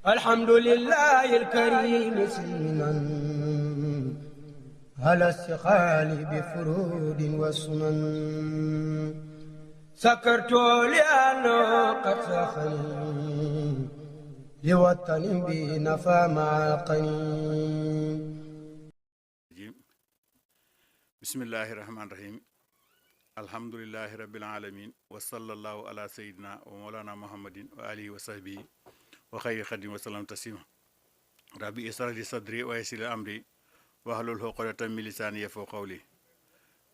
الحمد لله الكريم سلما على استقال بفرود وسنن سكرت لأنه قد سخني لوطن بنفى مع القنين. بسم الله الرحمن الرحيم. الحمد لله رب العالمين وصلى الله على سيدنا ومولانا محمد وآله وصحبه وخير خدم وسلم تسليما. ربي اشرح لي صدري ويسر لي أمري واحلل عقدة من لساني يفقهوا قولي.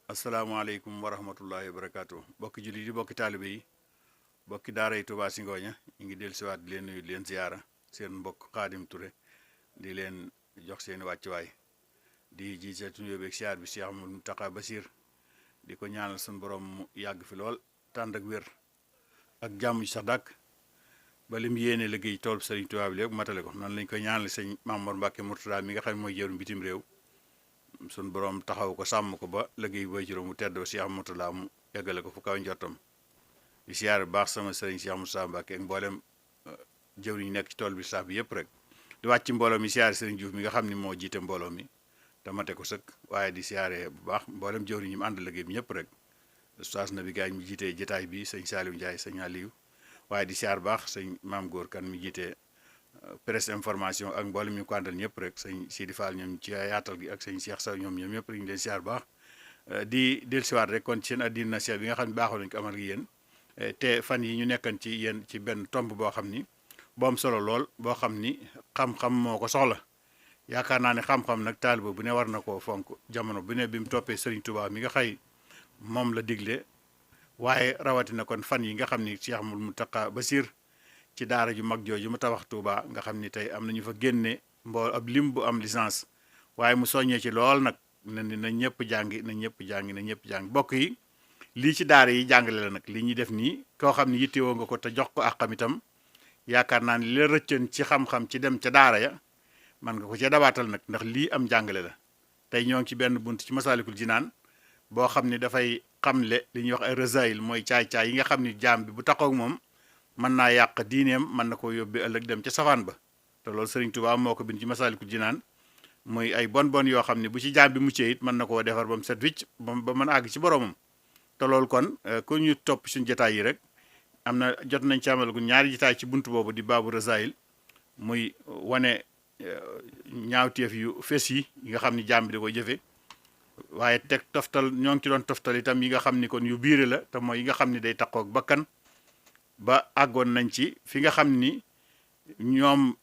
asalaamaaleykum wa rahmatullahi wa barakaatu. bokki jullit yi bokki taalibe yi bokki daara yi Touba Zingoña ñu ngi dellu siwaat di leen nuyu di leen ziyaara seen mbokk Xaadim Touré di leen jox seeni wàccuwaay di ji sa tuñu beeg siyaar bi Cheikh Ahmadou Mountakha Bassir di ko ñaanal suñu borom mu yàgg fi lool tànd ak wér ak jàmm yu sax dàkk ba lim yéene liggéey tool Sëriñ Tuubaa bi lépp matale ko noonu lañ koy ñaanal sëñ Mamour Mbacke Mourtada mi nga xam ne mooy jëru bitim réew suñ borom taxaw ko sàmm ko ba liggéey booy juróom mu tedd ba Cheikh Mourtada mu eggale ko fu kaw njortam di siyaar bu baax sama sëriñ Cheikh Moustapha Mbacke ak mboolem jëwriñ nekk ci tool bi sax bi yëpp rek di wàcc mbooloo mi siyaare sëriñ Diouf mi nga xam ne moo jiite mbooloo mi te mate ko sëkk waaye di siyaare bu baax mboolem jëwriñ ñi mu ànd liggéey bi ñëpp rek ustaas na bi gaañ mi jiite jotaay bi sëñ Saliou Ndiaye sëñ Aliou waaye di siyaar baax sëñ Maam Góor Kan mi jiite presse information ak mboolem ñu ko àndal ñëpp rek sëñ Sidi Fall ñoom ci yaatal gi ak sëñ Cheikh Sow ñoom ñëpp rek ñu leen siyaar baax di dellusiwaat rek kon ci seen addina nasiha bi nga xam ne baaxoo nañ ko amal gi yéen te fan yi ñu nekkan ci yéen ci benn tomb boo xam ni bu am solo lool boo xam ni xam-xam moo ko soxla yaakaar naa ne xam-xam nag taaliba bu ne war na koo fonk jamono bu ne bi mu toppee Serigne Touba mi nga xëy moom la digle waaye rawatina kon fan yi nga xam ni Cheikh Ahmadou Mountakha Bassir ci daara ju mag jooju mu tabax Touba nga xam ni tey am nañu fa génne ab lim bu am licence waaye mu soññee ci lool nag na ñëpp jàngi na ñëpp jàngi na ñëpp jàngi bokk yi lii ci daara yi jàngale la nag li ñuy def nii koo xam ne yittewoo nga ko te jox ko àqam itam yaakaar naa ne li la rëccën ci xam-xam ci dem ca daara ya man nga ko ca dabaatal nag ndax lii am jàngale la tey ñoo ngi ci benn bunt ci Masaalikul Jinaan boo xam ne dafay xamle li ñuy wax ay rasaayil mooy caay-caay yi nga xam ne jaam bi bu taxaw ak moom mën naa yàq diineem mën na ko yóbbi ëllëg dem ca safaan ba te loolu Sëriñ Tuubaa moo ko bind ci Masaalikul Jinaan muy ay bon yoo xam ne bu ci jaam bi muccee it mën na koo defar ba mu set wicc ba mën a àgg ci boromam te loolu kon ku ñu topp suñu jotaay yi rek am na jot nañ ci amal gu ñaari jotaay ci bunt boobu di baabu rasaayil muy wane ñaawteef yu fes yi nga xam ni jaam bi da koy jëfe waaye teg toftal ñoo ngi ci doon toftal itam yi nga xam ni kon yu biire la te mooy yi nga xam ni day taqoog bakkan ba àggoon nañ ci fi nga xam ni ñoom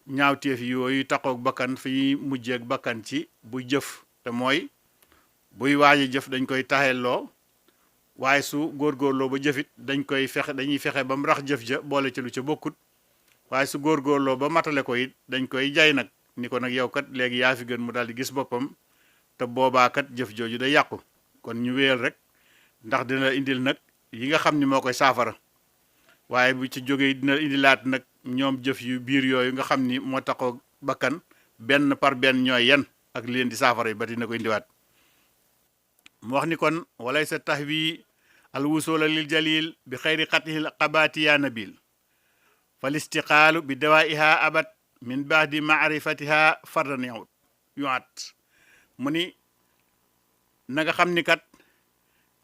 ñaawteef yooyu taqoog bakkan fi mujjeeg bakkan ci buy jëf te mooy buy waaji jëf dañ koy taxelloo waaye su góorgóorloo ba jëfit dañuy fexe ba mu rax jëf ja boole ci lu ca bokkut waaye su góorgóorloo ba matale ko it dañ koy jay nag ni ko nag yow kat léegi yaa fi gën mu daal di gis boppam te boobaa kat jëf jooju day yàqu kon ñu wéyal rek ndax dina indil nag yi nga xam ni moo koy saafara waaye bu ci jógee dina indilaat nag ñoom jëf yu biir yooyu nga xam ni moo taxoo bakkan benn par benn ñooy yan ak li leen di saafara yi ba dina ko indiwaat mu wax ni kon walay sa tahwi al wusula lil jalil bi xayri xatihil qabaati ya nabil fal istiqaalu bi dawaiha abad min baadi maarifatiha fardan yuat mu ni na nga xam ni kat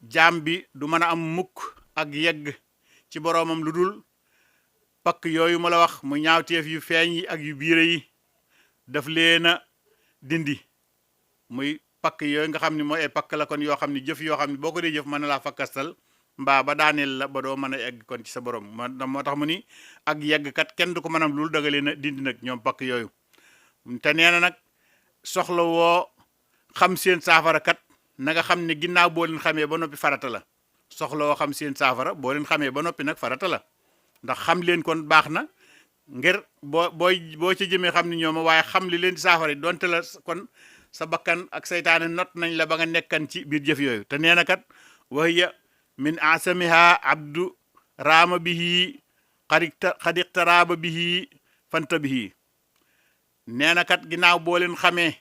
jaam bi du mën a am mukk ak yegg ci boroomam lu dul pakk yooyu ma la wax mu ñaawteef yu feeñ yi ak yu biire yi daf leen a dindi muy pakk yooyu nga xam ne mooy ay pakk la kon yoo xam ne jëf yoo xam ne boo ko dee jëf mën na laa fakkastal mbaa ba daaneel la ba doo mën a egg kon ci sa borom moo tax mu ni ak yegg kat kenn du ko mën a am loolu daga leen a dindi nag ñoom pakk yooyu te nee na nag soxla woo xam seen saafara kat na nga xam ne ginnaaw boo leen xamee ba noppi farata la soxla woo xam seen saafara boo leen xamee ba noppi nag farata la ndax xam leen kon baax na ngir boo ci jëmee xam ni ñooma waaye xam li leen di saafara yi donte la kon sa bakkan ak saytaane not nañ la ba nga nekkan ci biir jëf yooyu te nee na kat wahiya min asamiha abdu raama bihi xadiqtaraaba bihi fanta bihi nee na kat ginnaaw boo leen xamee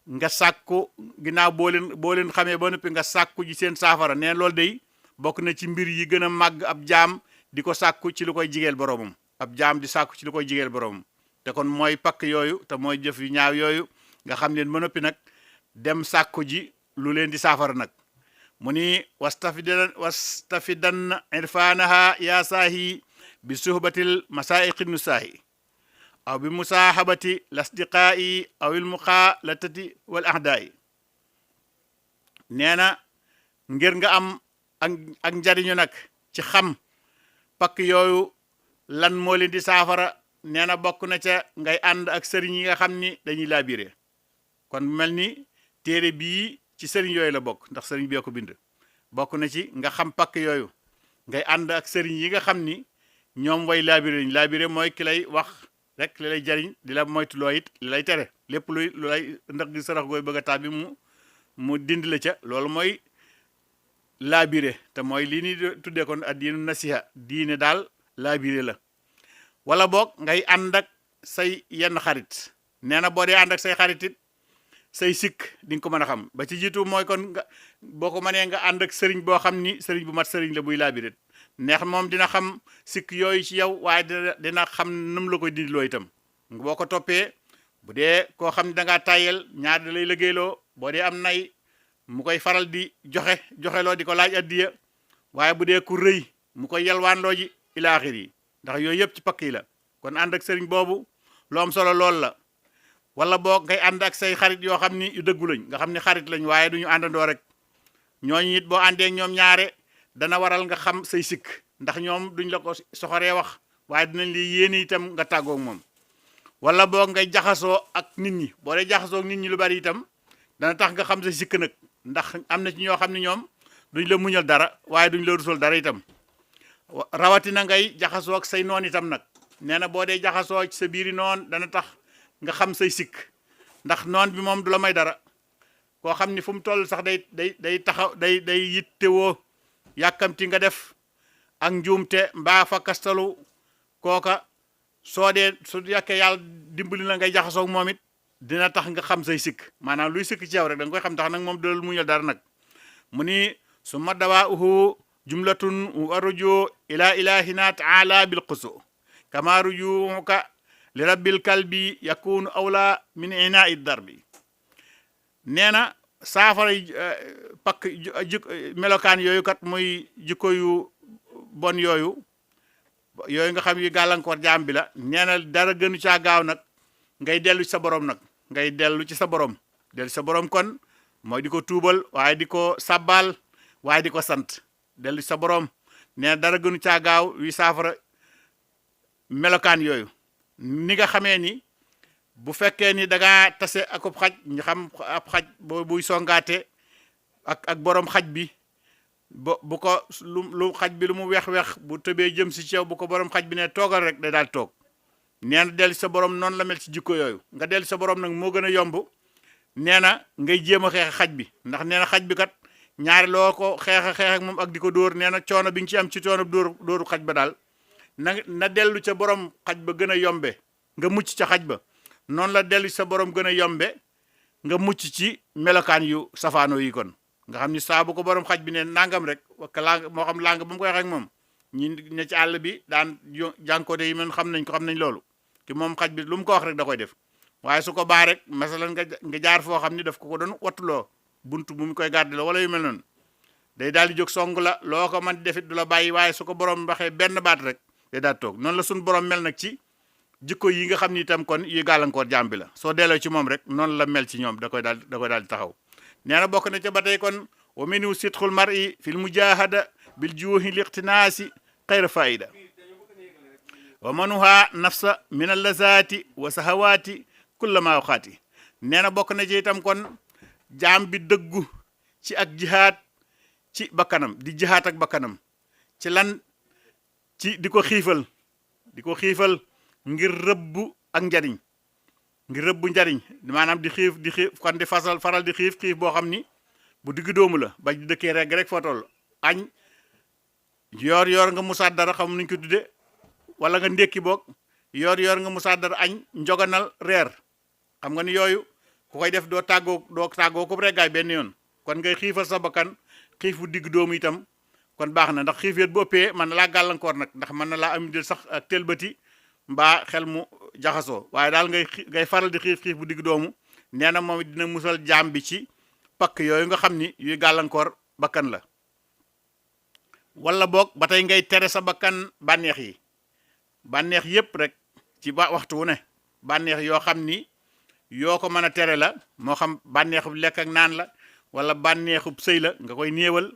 nga sàkku ginnaaw boo leen xamee ba noppi nga sàkku ji seen saafara nee loolu day bokk na ci mbir yi gën a màgg ab jaam di ko sàkku ci lu koy jigeel boroomam ab jaam di sàkku ci lu koy jigéel borom te kon mooy pakk yooyu te mooy jëf yu ñaaw yooyu nga xam leen ba noppi nag dem sàkku ji lu leen di saafara nag mu ni wastafidan irfanaha ya saahi bi suhbatil masaiqi nusaahi aw bi musaahabati lasdiqaa'i aw il muxaalatati wal ahdaa'i nee na ngir nga am ak njariñu nag ci xam pakk yooyu lan moo leen di saafara nee na bokk na ca ngay ànd ak sëriñ yi nga xam ni dañuy laabiré kon mel ni téere bii ci sëriñ yooyu la bokk ndax sëriñ bee ko bind bokk na ci nga xam pakk yooyu ngay ànd ak sëriñ yi nga xam ni ñoom way laabiré mooy ki lay wax rek li lay jariñ di la moytuloo it li lay tere lépp lu lay ndax gi sarax gooy bëgg a tàbbi mu dindi la ca loolu mooy laabiré te mooy lii ni tuddee kon addiinu nasiha diine daal laabiré la wala boog ngay ànd ak say yenn xarit nee na boo dee ànd ak say xarit it say sikk di nga ko mën a xam ba ci jiitu mooy kon nga boo ko mënee nga ànd ak sëriñ boo xam ni sëriñ bu mat sëriñ la buy laabiré neex moom dina xam sikk yooyu ci yow waaye dina xam num la koy dindiloo itam boo ko toppee bu dee koo xam ne da ngaa tàyyel ñaar da lay liggéeyloo boo dee am nay mu koy faral di joxeloo di ko laaj addiya waaye bu dee ku rëy mu koy yalwaanloo ji ila axir yi ndax yooyu yëpp ci pakk yi la kon ànd ak sëriñ boobu lu am solo lool la wala boo ngay ànd ak say xarit yoo xam ni yu dëggu lañ nga xam ni xarit lañ waaye duñu àndandoo rek ñooñu it boo àndee ñoom ñaare dana waral nga xam say sikk ndax ñoom duñ la ko soxoree wax waaye dinañ li yéene itam nga tàggoog moom wala boo ngay jaxasoo ak nit ñi boo dee jaxasoo ak nit ñi lu bari itam dana tax nga xam say sikk nag ndax am na ci ñoo xam ne ñoom duñ la muñal dara waaye duñ la rusal dara itam rawatina ngay jaxasoo ak say noon itam nag nee na boo dee jaxasoo ci sa biiri noon dana tax nga xam say sikk ndax noon bi moom du la may dara koo xam ni fu mu toll sax day taxaw day yittewoo yàkkamti nga def ak njuumte mbaa fa kastalu kooka soo dee su yàkkee yàlla dimbali la ngay jaxasoo ak moom it dina tax nga xam say sikk maanaam luy sikk ci yow rek da nga koy xam tax nag moom dool muñal dara nag mu ni su ma dawaa uhu jumlatun wa ruju ila ilahina taala bil qusu kama rujuuka li rabbil kalbi yakunu awla min inaa'i darbi nee na saafara pakk melokaan yooyu kat muy jikko yu bon yooyu nga xam yi gàllankoor jaam bi la nee na dara gënu caa gaaw nag ngay dellu ci sa borom nag ngay dellu ci sa borom dellu ci sa borom kon mooy di ko tuubal waaye di ko sabbal waaye di ko sant dellu ci sa borom nee na dara gënu caa gaaw wi saafara melokaan yooyu ni nga xamee ni bu fekkee ni da ngaa tase ak ab xaj ñu xam ab xaj buy songaate ak borom xaj bi bu ko lu xaj bi lu mu weex bu tëbee jëm si ci yow bu ko borom xaj bi ne toogal rek day daal toog nee na dellu sa borom noonu la mel ci jikko yooyu nga dellu sa borom nag moo gën a yomb nee na ngay jéem a xeex xaj bi ndax nee na xaj bi kat ñaari loo ko xeex ak moom ak di ko dóor nee na coono bi nga ci am ci coono dóoru xaj ba daal na dellu ca borom xaj ba gën a yombe nga mucc ca xaj ba noonu la dellu sa borom gën a yombe nga mucc ci melokaan yu safaano yi kon nga xam ni saa bu ko borom xaj bi ne nangam rek wakka lang moo xam lang ba mu koy wax ak moom ñi ne ci àll bi daan jànkoode yi man xam nañ loolu ki moom xaj bi lu mu ko wax rek da koy def waaye su ko baa rek masalan nga jaar foo xam ni daf ko doon wattuloo buntu bu mu koy gàdde la wala yu mel noonu day daal di jóg song la loo ko man defit du la bàyyi waaye su ko borom waxee benn baat rek day daal toog noonu la suñu borom mel nag ci jikko yi nga xam ni itam kon yuy gàllankoor jaam bi la soo delloo ci moom rek noonu la mel ci ñoom da koy daal di taxaw nee na bokk na ca ba tey kon wa minu sidqul mar'i fil mujahada bil juuhi liqtinaasi xayra faida wa manuha nafsa min allazati wa sahawaati kullama waxaati nee na bokk na ci itam kon jaam bi dëggu ci ak jihaad ci bakkanam di jihaad ak bakkanam ci lan ci di ko xiifal ngir rëbbu ak njariñ ngir rëbbu njariñ maanaam di xiif kon di faral di xiif boo xam ni bu digg doomu la ba di dëkkee rek foo toll añ yoor nga musaat dara xam nuñ ko tudde wala nga ndékki boog yoor nga musaat dara añ njoganal reer xam nga ni yooyu ku koy def doo tàggoo ko reggaay benn yoon kon ngay xiifal sa bakkan xiif bu digg doomu itam kon baax na ndax xiif yet bu ëppee mën na laa gàllankoor nag ndax mën na laa am del sax ak telbati mbaa xel mu jaxasoo waaye daal ngay faral di xiif bu digg doomu nee na moom dina musal jaam bi ci pakk yooyu nga xam ni yuy gàllankoor bakkan la. wala boog ba tey ngay tere sa bakkan bànneex yi bànneex yépp rek ci waxtu wu ne bànneex yoo xam ni yoo ko mën a tere la moo xam bànneexub lekk ak naan la wala bànneexub sëy la nga koy néewal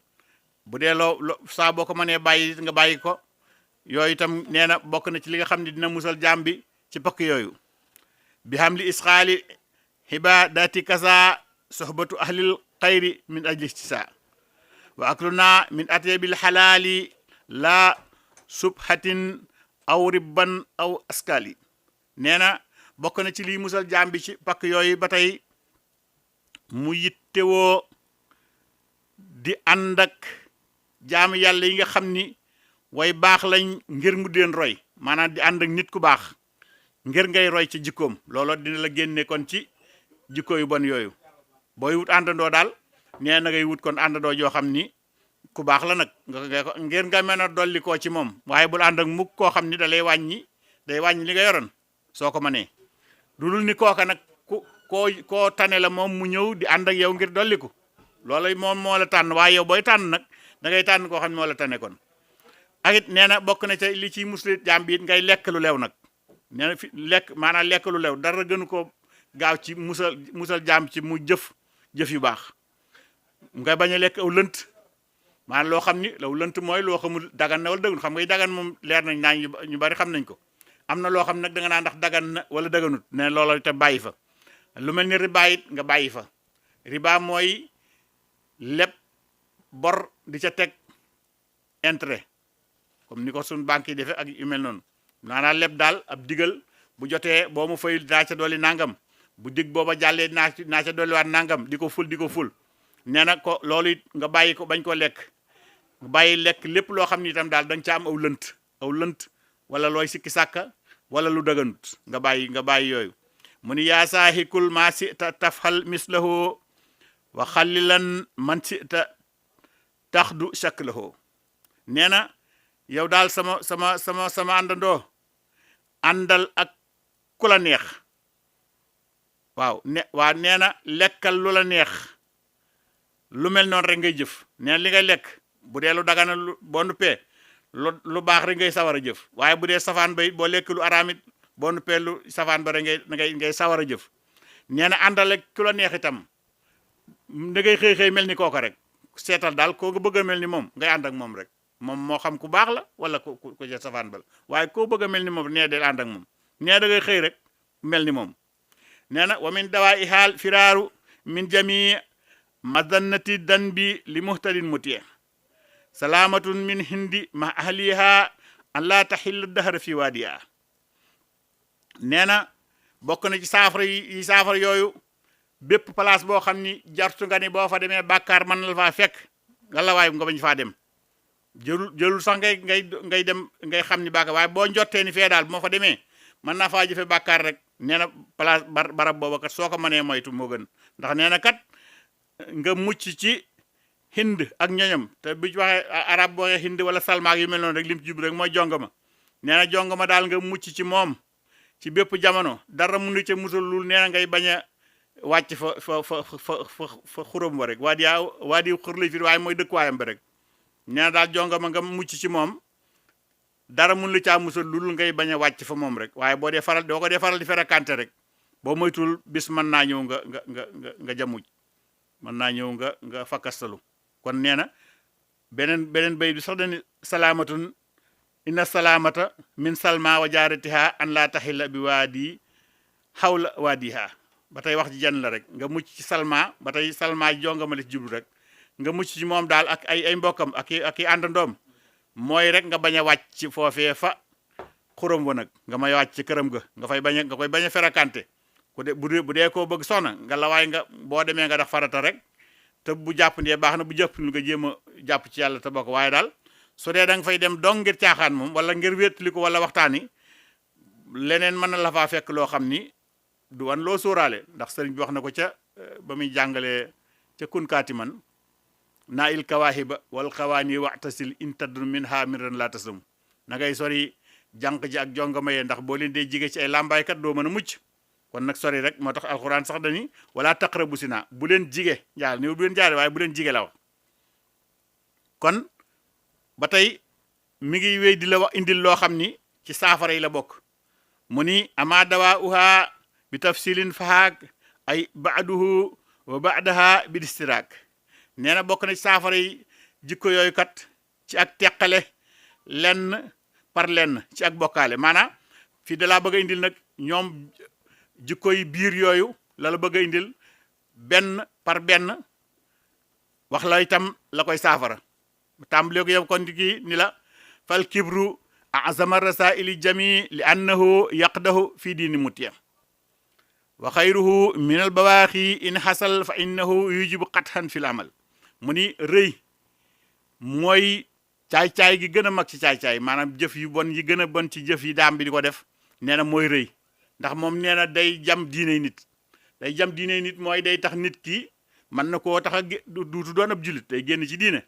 bu dee loo saa boo ko mënee bàyyi nga bàyyi ko yooyu itam nee na bokk na ci li nga xam ne dina musal jaam bi ci pakk yooyu. bi xam li isxaali xibaadati kasa sohbatu ahlil xayri min ajli istisa wa akluna min atyabil xalaali la subhatin aw ribban aw askali nee na bokk na ci liy musal jaam bi ci pakk yooyu ba tey mu yittewoo di ànd ak jaamu yàlla yi nga xam ni way baax lañ ngir mu deen roy maanaam di ànd ak nit ku baax ngir ngay roy ci jikkoom looloo dina la génne kon ci jikko yu bon yooyu booy wut àndandoo daal nee na ngay wut kon àndandoo joo xam ni ku baax la nag ngir nga mën a dolli koo ci moom waaye bul ànd ak mukk koo xam ni da lay wàññi day wàññi li nga yoroon soo ko mënee lu dul ni kooka nag koo tane la moom mu ñëw di ànd ak yow ngir dolliku loolu moom moo la tànn waaye yow booy tànn nag da ngay tànn koo xam ne moo la tane kon. ak it nee na bokk na ca li ciy musli jaam bi it ngay lekk lu lew nag nee na fi lekk maanaam lekk lu lew dara gënu ko gaaw ci musal jaam ci mu jëf yu baax ngay bañ a lekk aw lënt maanaam loo xam ni law lënt mooy loo xamul dagan na wala dëgganut xam ngay dagan moom leer nañ naa ñu bari xam nañ ko am na loo xam nag da nga naan ndax dagan na wala dëgganut ne loola te bàyyi fa lu mel ni riba it nga bàyyi fa riba mooy lépp bor di ca teg intérêt comme ni ko suñ banque yi defee ak yu mel noonu maanaam lépp daal ab digal bu jotee boo mu fayul naa ca dolli nangam bu dig booba jàllee naa ca dolliwaat nangam di ko ful nee na ko loolu it nga bàyyi ko bañ ko lekk nga bàyyi lekk lépp loo xam ni itam daal da nga ca am aw lënt wala looy sikki sàkka wala lu dëgganut nga bàyyi yooyu mu ni yaa saahikul maa sita tafxal mislahu wa xallilan man sita taxdu shaklahu nee na yow daal sama àndandoo àndal ak ku la neex waaw nee na lekkal lu la neex lu mel noonu rek ngay jëf nee na li ngay lekk bu dee lu dagana boo nuppee lu baax rek ngay sawar a jëf waaye bu dee safaan ba it boo lekk lu araam it boo nuppee lu safaan ba rek ngay sawar a jëf nee na àndal ak ku la neex itam da ngay xëy mel ni kooka rek seetal daal koo nga bëgg a mel ni moom ngay ànd ak moom rek moom moo xam ku baax la wala ku ca safaan ba la waaye koo bëgg a mel ni moom nee del ànd ak moom nee da ngay xëy rek mel ni moom nee na wa min dawaa i xaal firaaru min jamii madannati dan bi li muhtadin mutie salaamatun min hindi ma ahliha an laa taxilla dahra fi waadiya nee na bokk na ci saafara yooyu bépp place boo xam ni jartu nga ni boo fa demee bàkkaar mën na la faa fekk nga la waay nga bañ faa dem jëlul sax ngay dem ngay xam ni bàkkaar waaye boo njottee ni fee daal bu ma fa demee mën naa faa jëfe bàkkaar rek nee na place barab booba kat soo ko mënee moytu moo gën ndax nee na kat nga mucc ci hind ak ñoñam te bu waxee arab boo waxee hind wala salmaak yu mel noonu rek lim ci jub rek mooy jongama nee na jongama daal nga mucc ci moom ci bépp jamono dara mënu ca musul lul nee na ngay bañ a wàcc fa xuram wa rek waa di xur lay fir waaye mooy dëkkuwaayam ba rek nee na daal jongama nga mucc ci moom dara mun la caa musal lul ngay bañ a wàcc fa moom rek waaye boo ko dee faral di ferakante rek boo moytul bis mën naa ñëw nga jamuj mën naa ñëw nga fakkastalu kon nee na beneen bay bi sax dani salaamatun inna salaamata min salma wa jaaratiha an laa taxilla bi waadi xawla waadiha ba tey wax ji jan la rek nga mucc ci salma ba tey salma jonga ma la ci jublu rek nga mucc ci moom daal ak ay mbokkam ak i àndandoom mooy rek nga bañ a wàcc foofee fa xuram wa nag nga may wàcc ci këram ga nga koy bañ a ferakante bu dee koo bëgg soxna nga la waay nga boo demee nga def farata rek te bu jàpp ndee baax na bu jàpp nga jéem a jàpp ci yàlla te bokk waaye daal su dee da nga fay dem dong ngir caaxaan moom wala ngir wéetali ko wala waxtaani leneen mën na la faa fekk loo xam ni du wan loo sóoraale ndax sëriñ bi wax na ko ca ba muy jàngalee ca kunkaati man naa il kawaahiba wal xawaani waxtasil intadru min ha miran laa tasam na ngay sori jànq ji ak jongama yee ndax boo leen dee jige ci ay làmbaaykat doo mën a mucc kon nag sori rek moo tax alxuraan sax dani wala taqrabu zina bu leen jige njaal ni bu leen jaare waaye bu leen jige la wax kon ba tey mi ngi wéy di la wax indil loo xam ni ci saafara yi la bokk mu ni ama dawaa uha bi tafsilin fahaak ay baaduhu wa baadaha bi distiraak nee na bokk na ci saafara yi jikko yooyu kat ci ak teqale lenn par lenn ci ak bokkaale maanaam fii da laa bëgg a indil nag ñoom jikko yi biir yooyu la la bëgg a indil benn par benn wax la itam la koy saafara tàmbalee ko yow kon kii ni la fal kibru azama rasaili jami li annahu yaqdahu fi diini mutiya wa xayruhu min al bawaaxi in xasal fa innahu yujibu qathan fil amal mu ni rëy mooy caay-caay gi gën a mag ci caay-caay maanaam jëf yu bon yi gën a bon ci jëf yi daam bi di ko def nee na mooy rëy ndax moom nee na day jam diiney nit day jam diiney nit mooy day tax nit ki mën na koo tax a duutu doon ab julit day génn ci diine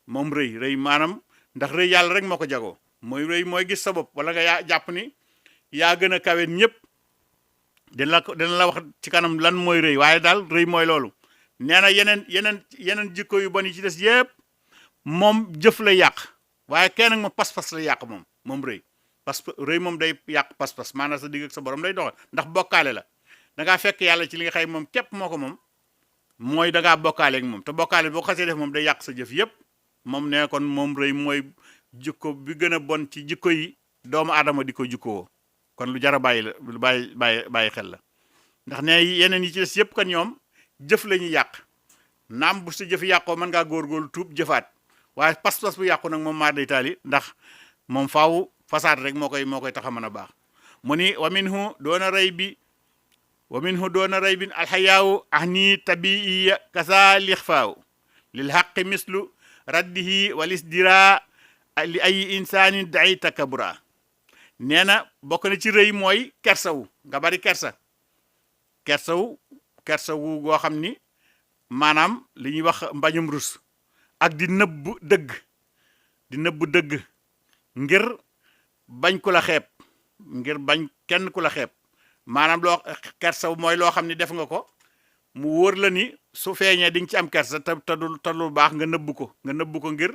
moom rëy maanaam ndax rëy yàlla rek moo ko jagoo mooy rëy mooy gis sa bopp wala nga yaa jàpp ni yaa gën a kawe ñëpp dina la wax ci kanam lan mooy rëy waaye daal rëy mooy loolu nee na yeneen jikko yu bon yi ci des yëpp moom jëf lay yàq waaye kenn nag moom pas-pas lay yàq moom rëy parce que rëy moom day yàq pas-pas maanaam sa digg ak sa borom day doxal ndax bokkaale la da ngaa fekk yàlla ci li nga xëy moom képp moo ko moom mooy da ngaa bokkaale ak moom te bokkaale boo xasee def moom day yàq sa jëf yëpp moom nee kon moom rëy mooy jikko bi gën a bon ci jikko yi doomu aadama di ko jikkoo kon lu jar a bàyyi la lu bàyyi xel la ndax ne yeneen yi ci des yëpp kan ñoom jëf la ñuy yàq naam bu sa jëf yàqoo mën ngaa góorgóorlu tuub jëfaat waaye pas-pas bu yàqu nag moom maar day taali ndax moom faaw fasaad rek moo koy tax a mën a baax mu ni wa minhu doona rey bin alxayaawu ahni tabiiya kasa lixfaaw lil xaqi mislu raddihi walis dira li ay insaanin day takabura nee na bokk na ci rëy mooy kersawu nga bari kersawu goo xam ni maanaam li ñuy wax mbañum rus ak di nëbb dëgg ngir bañ ku la xeeb ngir bañ kenn ku la xeeb maanaam loo kersawu mooy loo xam ni def nga ko mu wóor la ni su feeñee di nga ci am kersa te lu baax nga nëbb ko ngir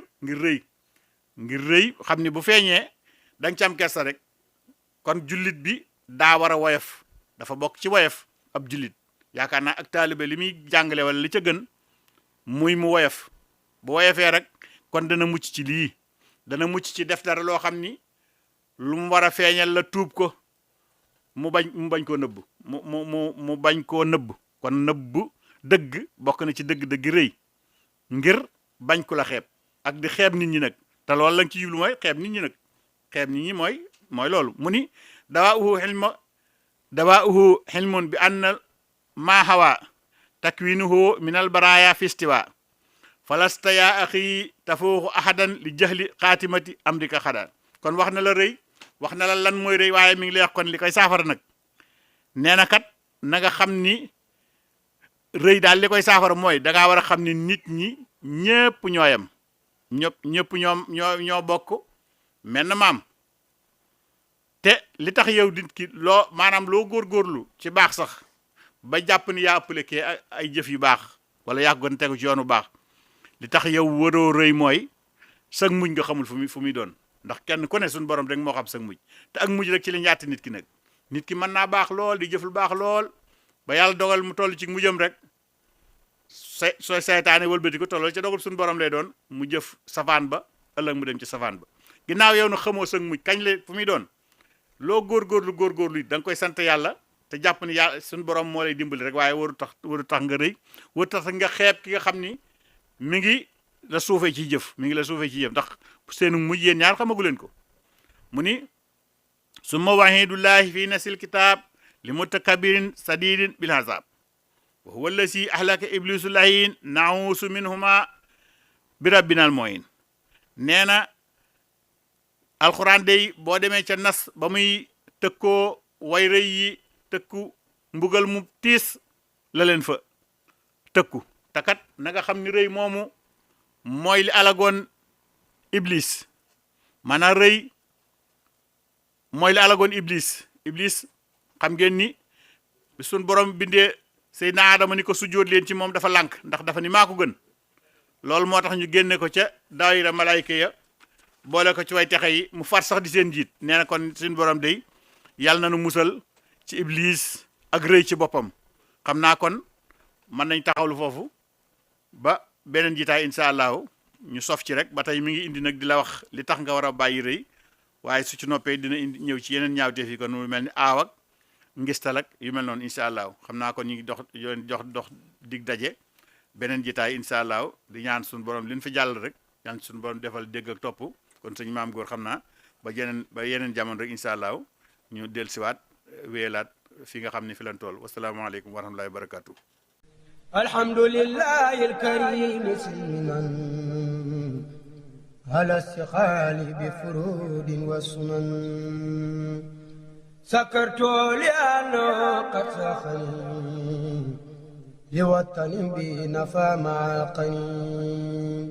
rëy xam ni bu feeñee da nga ci am kersa rek kon jullit bi daa war a woyof dafa bokk ci woyof ab jullit yaakaar naa ak taalibe li muy jàngale wala li ca gën muy mu woyof bu woyofee rek kon dana mucc ci lii dana mucc ci def dara loo xam ni lu mu war a feeñal la tuub ko mu bañ koo nëbb mu bañ koo nëbb kon nëbb dëgg bokk na ci dëgg rëy ngir bañ ku la xeeb ak di xeeb nit ñi nag te loolu lañ ci jublu mooy xeeb nit ñi nag xeeb nit ñi mooy loolu mu ni dawaa uhu xilmun bi anna maa hawa takwinuhu min al baraya fi istiwa falasta ya axi tafuuxu ahadan li jahli xaatimati amrika xadaan kon wax na la rëy wax na la lan mooy rëy waaye mi ngi lay wax kon li koy saafara nag nee na kat na nga xam ni rëy daal li koy saafara mooy da ngaa war a xam ni nit ñi ñëpp ñooyam ñëpp ñoo bokk menn maam te li tax yow nit ki maanaam loo góorgóorlu ci baax sax ba jàpp ni yaa ëppale kee ay jëf yu baax wala yaa gën tegu ci yoonu baax li tax yow waroo rëy mooy sag muñ nga xamul fu muy doon ndax kenn ku ne suñu borom rek moo xam sag muñ te ak muñ rek ci la ñaati nit ki nag nit ki mën naa baax lool di jëf lu baax lool ba yàlla dogal mu toll ci mujjam rek sooy saytaane wëlbati ko tollal ca dogal suñu borom lay doon mu jëf safaan ba ëllëg mu dem ci safaan ba ginnaaw yow na xamoo sag muñ kañ la fu muy doon loo góorgóorlu it da nga koy sant yàlla te jàpp ni yàlla suñu borom moo lay dimbali rek waaye waru tax nga rëy waru tax nga xeeb ki nga xam ni mi ngi la suufee ci jëf ndax seenu mujj yéen ñaar xamagu leen ko mu ni summa wahidullahi fi nasil kitab li mutakabirin sadidin bil hazab wa huwa allasi ahlaka iblisu lahin nausu minhuma bi rabbinal moyin nee na alxuraan day boo demee ca nas ba muy tëkkoo way rëy yi tëkku mbugal mu tiis la leen fa tëkku takat na nga xam ni rëy moomu mooy li alagoon iblis maanaam rëy mooy li alagoon iblis xam ngeen ni bi suñ borom bindee Seydina Adama ni ko sujjóot leen ci moom dafa lànk ndax dafa ni maa ko gën loolu moo tax ñu génne ko ca daayira malaayka ya boole ko ci way texe yi mu far sax di seen jiit nee na kon suñ borom day yàlla na nu musal ci iblis ak rëy ci boppam xam naa kon mën nañ taxawlu foofu ba beneen jitaay incha allahu ñu sof ci rek ba tey mi ngi indi nag di la wax li tax nga war a bàyyi rëy waaye su ci noppee dina indi ñëw ci yeneen ñaawteef yi kon mu mel ni aaw ak ngistal ak yu mel noonu incha allahu xam naa kon ñu ngi dox dig daje beneen jitaay incha allahu di ñaan suñu borom li ñu fi jàll rek ñaan suñu borom defal dégg ak topp kon sëñ maam góor xam naa ba yeneen jamono rek incha allahu ñu dellusiwaat wéyalaat fi nga xam ne fi lan tool wasalaamaaleykum wa rahmatullahi wa barakatuh alhamdulillahi alkarim silmiman ala istiqaali bi furudin wa sunan sakartu li anno qad saxani li watanin bi nafa maa alqanin